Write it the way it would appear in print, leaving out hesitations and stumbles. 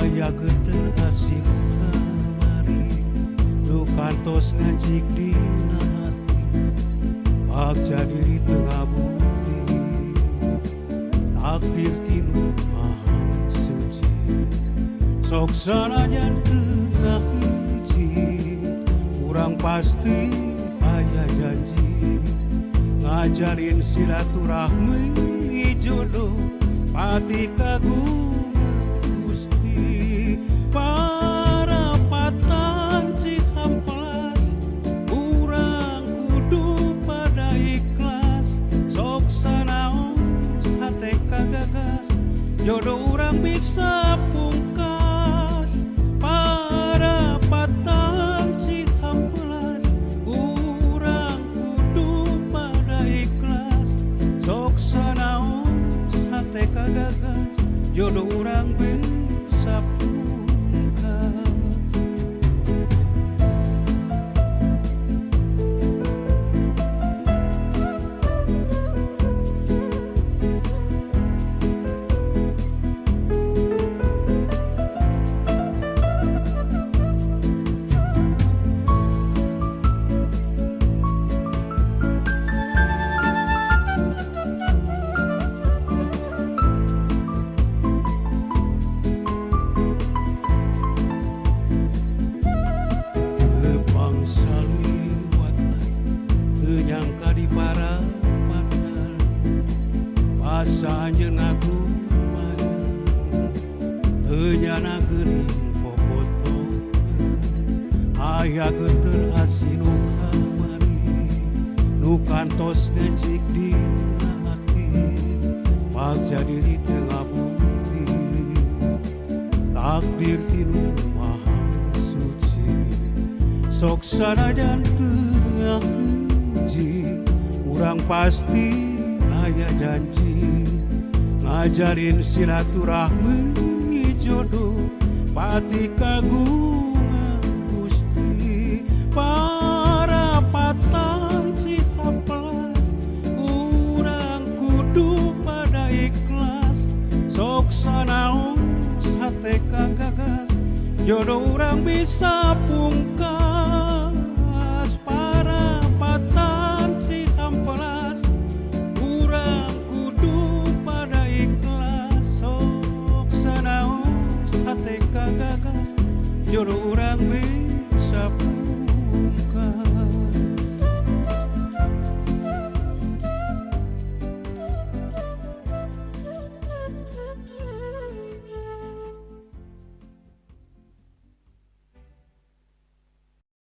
Aya geter asih kamari nu kantos ngancik dina hati bagja diri teu ngabukti takdir tinu maha suci sok sanajan teu ngahiji urang pasti aya janji ngajarin silaturahmi jodoh pati kagungan Gusti parapatan Cihampelas urang kudu pada ikhlas sok sanaos hate kagagas jodoh urang bisa pungkas parapatan Cihampelas urang kudu pada ikhlas sok sanaos hate kagagas jodoh urang bisa pungkas. Nyangka di parapatan asa anjeun ngagumanan teu nyana geuning popotoan aya geuteur asih nu kamari nu kantos ngancik dina hati bagja diri teu ngabukti takdir tinu maha suci sok sanajan teu ngahiji urang pasti aya janji ngajarin silaturahmi jodoh pati kagungan Gusti parapatan Cihampelas urang kudu pada ikhlas sok sanaos hate kagagas jodoh urang bisa pungkas.